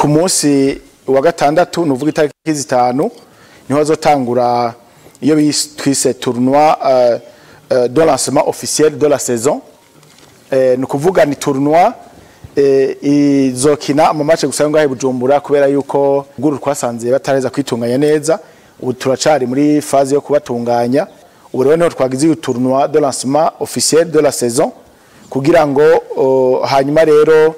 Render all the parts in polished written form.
Ku munsi wa gatandatu, nuvuga itariki 5, niho hazotangura iyo twise tournoi de lancement officiel de la saison. Ni ukuvuga ni tournoi izokina ama match gusa ngahe Bujumbura, kubera yuko guru twasanze batareza kwitunganya neza. Ubu turacari muri phase yo kubatunganya. Ubu rero niho twagize iyo tournoi de lancement officiel de la saison, kugira ngo hanyuma rero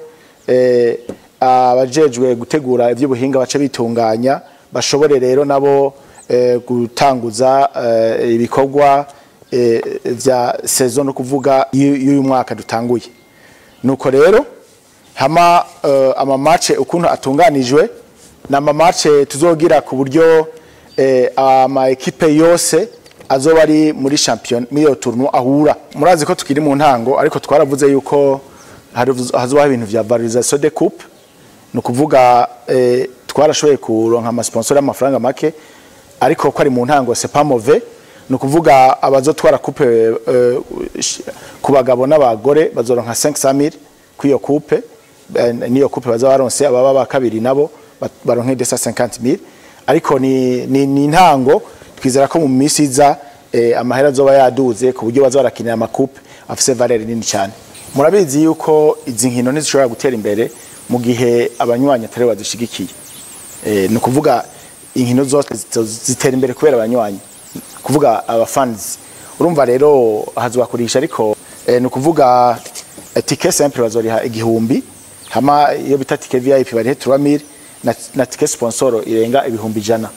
abajejwe gutegura ivy'ubuhinga bace bitunganya, bashobore rero nabo gutanguza ibikorwa vya saison, no kuvuga y'uyu mwaka dutanguye. Nuko rero hama ama match ukuntu atunganijwe, na ama match tuzogira ku buryo ama équipe yose azoba ari muri champion muri iyo tournoi ahura. Murazi ko tukiri mu ntango, ariko twaravuze yuko hazobaho ibintu vya valorisation de coupe. Ni ukuvuga twarashoboye kuronka ama sponsor y'amafaranga make, ariko ko ari mu ntango, c'est pas mauvais. Ni ukuvuga abazotwara coupe ku bagabo n'abagore bazoronka 500,000 kuri iyo coupe, niyo coupe bazaba baronse. Ababa ba kabiri nabo baronke 250,000. Ariko ni intango. Twizera ko mu minsi iza amahera azoba yaduze, ku buryo baza barakinira ama coupe afise valeur nini cyane. Murabizi yuko izi nkino ntizishobora gutera imbere mu gihe abanywanyi atari bazishigikiye. Ni ukuvuga inkino zose zitera imbere kubera abanywanyi, kuvuga abafans. Urumva rero hazobakurisha, ariko ni ukuvuga ticket simple bazoriha 1000, hama iyo bita ticket VIP barihe 3000, na ticket sponsor irenga 100,000.